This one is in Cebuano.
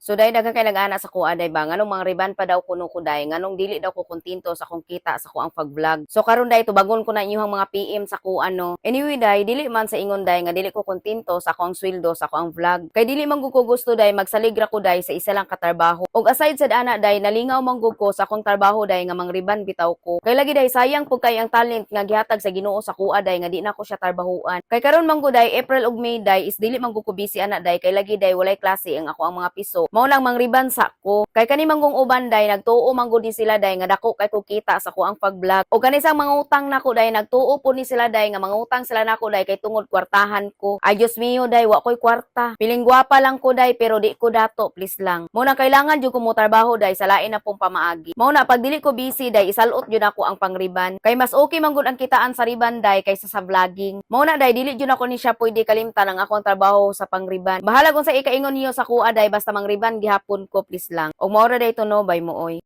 So dahil daghan kay nag-ana sa kuha day ba, nganong mangriban pa daw kuno ko day, nganong dili daw ko kontento sa akong kita sa kuang pag-vlog. So karon day, tubagon ko na inyong mga PM sa kuha, no. Anyway day, dili man sa ingon day nga dili ko kontento sa akong sweldo sa akong vlog. Kay dili man gud ko gusto day magsalig ra ko day sa isa lang ka trabaho. Og aside sa ana day, nalingaw man gud ko sa akong trabaho day nga mangriban bitaw ko. Kay lagi day, sayang pud kay ang talent nga gihatag sa Ginoo sa kuha day nga di na ko siya trabahuan. Kay karon man gud day, April ug May day is dili man gud ko busy ana day, kay lagi day walay klase ang ako ang mga piso. Mao nang mangriban sa ko. Kay kani manggong uban day, nagtuo man gud ni sila day nga dako kay ko kita sa kuang pag-vlog. Og kani sang mangutang nako day, nagtuo po ni sila day nga mangutang sila nako day kay tungod kwartahan ko. Ay Dios mio day, wa koy kwarta. Piling gwapa lang ko day, pero di ko dato, please lang. Mao na kailangan jud ko mo trabaho day sa lain na pong pamaagi. Mao na pag dili ko busy day, isalot jud ako ang pangriban. Kay mas okay man gud ang kitaan sa riban day kaysa sa vlogging. Mao na day, dili jud ako ni siya pwede kalimtan ang akong trabaho sa pangriban. Bahala kung sa ikaingon niyo sa kuha day, basta mangriban gihapon ko, please lang. Og mao ra day to, no, bay mo oy.